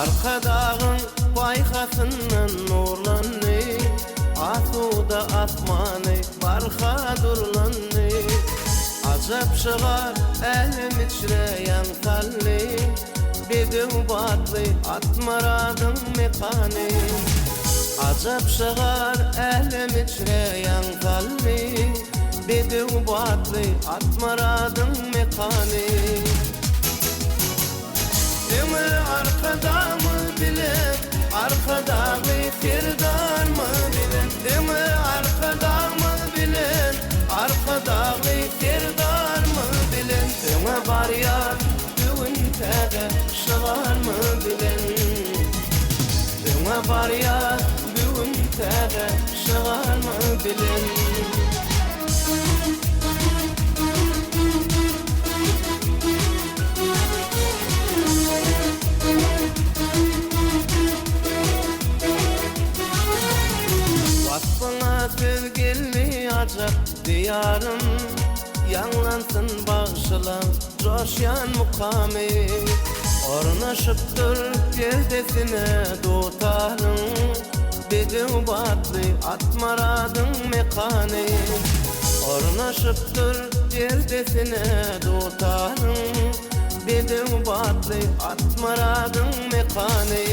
Arkadagyň paýhasyndan nurlandy, Asuda asmany barha durlandy. Ajap şygar älem içre ýaň saldy, Bedew batly at myradyň mekany. Ajap şygar älem içre ýaň saldy, Bedew batly at myradyň mekany. Öňe Arkadagymyz bilen, Arkadagly Serdarymyz bilen. Öňe Arkadagymyz bilen, Arkadagly Serdarymyz bilen. Öňe barýar bu gün täze şygarymyz bilen. Öňe barýar bu gün täze şygarymyz bilen. Waspyňa söz geldi ajap Diýarym, Ýaňlansyn bagşylaň joşýan mukamy. Ornaşypdyr perdesine dutaryň, Bedew batly at myradyň mekany. Ornaşypdyr perdesine dutaryň, Bedew batly at myradyň mekany.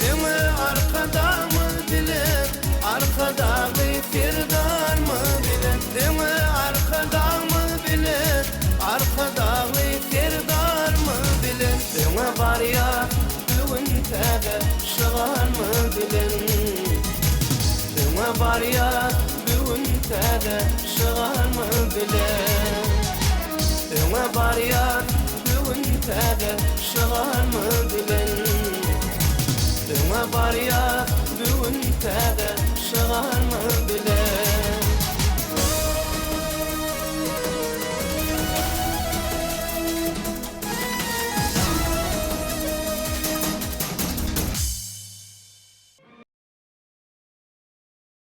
Öňe Arkadagymyz bilen, Arkadagly Serdarymyz bilen. Öňe Arkadagymyz bilen, Arkadagly Serdarymyz bilen. Öňe barýas bu gün täze şygarymyz bilen. Öňe barýas bu gün täze şygarymyz bilen. Öňe barýas bu gün täze şygarymyz bilen. Öňe barýas bu gün täze şygarymyz bilen.